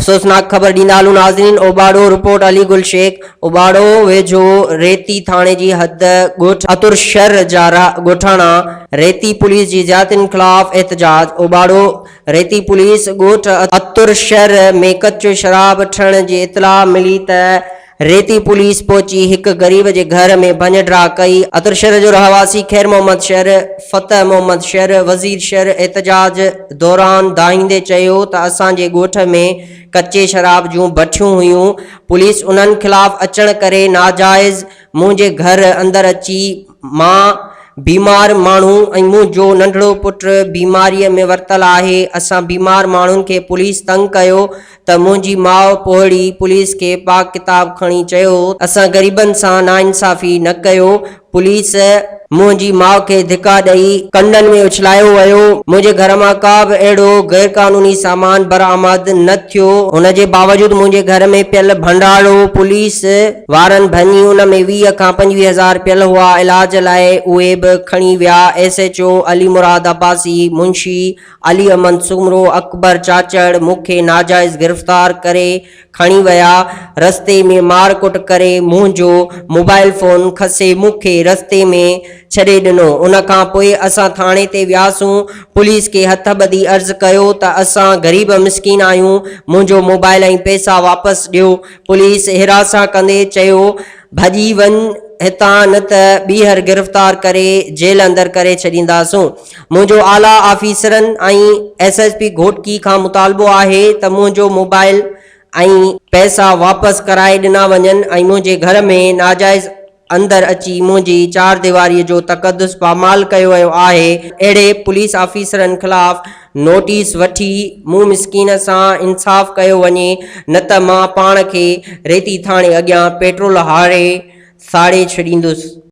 افسوسناڪ خبر ڏيندا هلون ناظرين اوٻاڙو، رپورٽ علي گل شيخ، اوٻاڙو ويجهو ريتي ٿاڻي جي حد ڳوٺ عطر شھر جا ڳوٺاڻا ريتي پوليس جي زيادتين خلاف احتجاج، اوٻاڙو ريتي پوليس ڳوٺ عطر شھر ۾ ڪچو شراب ٺھڻ جي اطلاع ملي ته ريتي پوليس پهچي هڪ غريب جي گهر ۾ ڀڃ ڊاهه ڪئي، عطر شھر جو رهواسي خير محمد شھر، فتح محمد شھر، وزير شھر احتجاج دوران دانهيندي چيو ته اسان جي ڳوٺ ۾ ڪچي شراب جون بٺيون هيون، پوليس انهن خلاف اچڻ ڪري ناجائز منهنجي گهر اندر اچي مان بيمار ماڻهو ۽ منهنجو ننڍڙو پٽ بيماريء ۾ ورتل آهي، اسان بيمار ماڻهن کي پوليس تنگ ڪيو ته منهنجي ماء پوهڙي پوليس کي پاڪ ڪتاب کڻي چيو اسان غريبن سان ناانصافي نه ڪيو، پوليس منهنجي ماء کي ڌڪا ڏئي ڪنڊن ۾ اڇلايو ويو، منهنجي گهر مان ڪا به اهڙو غيرقانوني سامان برآمد نه ٿيو، ان جي باوجود منهنجي گهر ۾ پيل ڀنڊاڙو پوليس وارن ڀڃي ان ۾ 20 کان 25 هزار پيل هئا، علاج لاء اهي به کڻي ويا، S H O Ali Murad Abbasi, Munshi Ali Ahmed Soomro, Akbar Chachar مون کي ناجائز گرفتار ڪري کڻي ويا، رستي ۾ مار ڪٽ ڪري منهنجو موبائل فون کسي مون کي رستي ۾ ڇڏي ڏنو، ان کان پوء اسان ٿاڻي تي وياسون، پوليس کي هٿ ٻڌي عرض ڪيو ته اسان غريب مسڪين آهيون، منهنجو موبائل ۽ پئسا واپس ڏيو، پوليس هراسان ڪندي چيو ڀڄي وڃ هتان نه ته ٻيهر گرفتار ڪري جيل اندر ڪري ڇڏينداسون. منهنجو اعليٰ آفيسرن ۽ ايس ايس پي گهوٽڪي کان مطالبو آهي ته منهنجو موبائل ۽ پئسا واپس ڪرائي ڏنا وڃن ۽ منهنجي گهر ۾ ناجائز اندر اچي منهنجي چار ديواري جو تقدس پامال ڪيو ويو آهي اهڙي پوليس آفيسرن خلاف نوٽيس وٺي مون مسڪين سان انصاف ڪيو وڃي نه ته مان پاڻ کي ريتي ٿاڻي اڳيان پيٽرول هاري ساڙي ڇڏيندس.